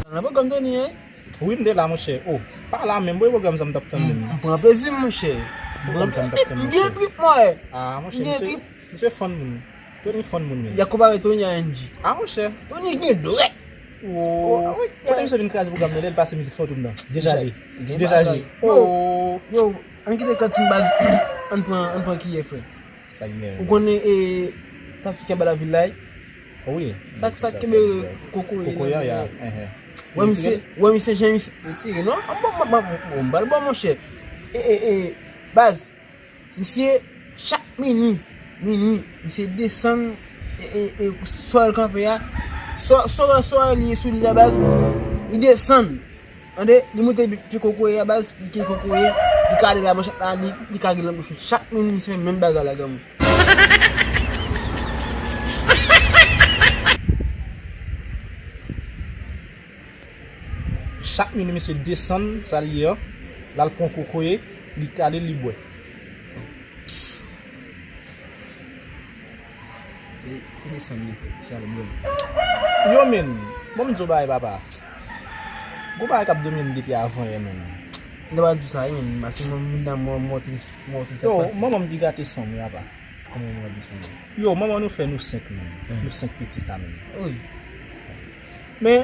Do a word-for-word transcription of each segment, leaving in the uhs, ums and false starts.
Nan pwogram Tony an? Wi, m te la, monchè. Oh, pa la menm, bwè pwogram sa m t ap tann menm. M pran plezi m, monchè. M pran plezi m, m gen trip, mwen. Ah, monchè, misye, misye fan moun. Tony fan moun menm. Y a konpare Tony a Angie. Ah, monchè. Tony gen dwèt. Oh, kote misye vin kraze pwogram nan, lè l pase mizik Fantom nan? Dechaje. Dechaje. Oh. Yo, ann kite kantin baz, ann pran, ann pran kiyè, frè. Sa k gen? Ou konnen, e, sa ki kenbe lavil la? Wi. Sa, sa ki kenbe kokoye. Kokoye a, ya. Wè misye, wè misye jan misye retire, non? Bon, bon, bon, bon, bon, bon, monchè. E, e, e, baz, misye, chak minwi, minwi, misye desann, e, e, e, sò l kanpe a, sò, sò, sò li sou li a, baz, li desann. Tande, li moute pye kokoye a, baz, li kenbe kokoye, li kale la manchèt la, li, li kale l nan bouch li. Chak minwi misye fè menm bagay la, granmoun. Chak minwi misye desann sa l ye an, l al pran kokoye, li kale l, li bwè. Se, se desann li fè, se album. Yo, men, bon, m di w bagay, papa. Gon bagay k ap domine m depi avan yè, men. M ta pral di w sa, wi, men, paske mwen, m nan mò, mò tris, mò tris. Yo, manman m ki gate san m, wi, papa. Kòman mwen ap di sa, men? Yo, manman nou fè nou senk, men. Nou senk pitit la, men. Wi. Men,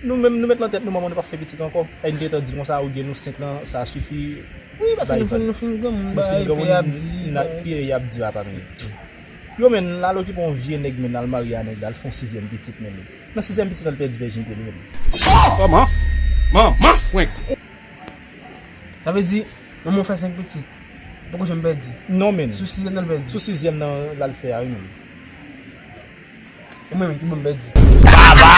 nou menm, nou met nan tèt nou, manman nou p ap fè pitit ankò. Lè n te tan di konsa, ou gen nou senk lan, sa sifi. Wi, paske nou fin, nou fin granmoun, bagay, pè ap di, pè y ap di, papa, men. Yo, men, l al okipe yon vye nèg, men, l al marye a nèg la, l fè yon sizyèm pitit, men. Nan sizyèm pitit la, l pèdi vèjinite li, men. Kòman? Manman fwenk! Sa vle di, manman w fè senk pitit, poko janm pèdi? Non, men. Sou sizyèm nan, l pèdi? Sou sizyèm nan, l al fè a, wi, men. E mwen menm, ki bò m pèdi? Baba!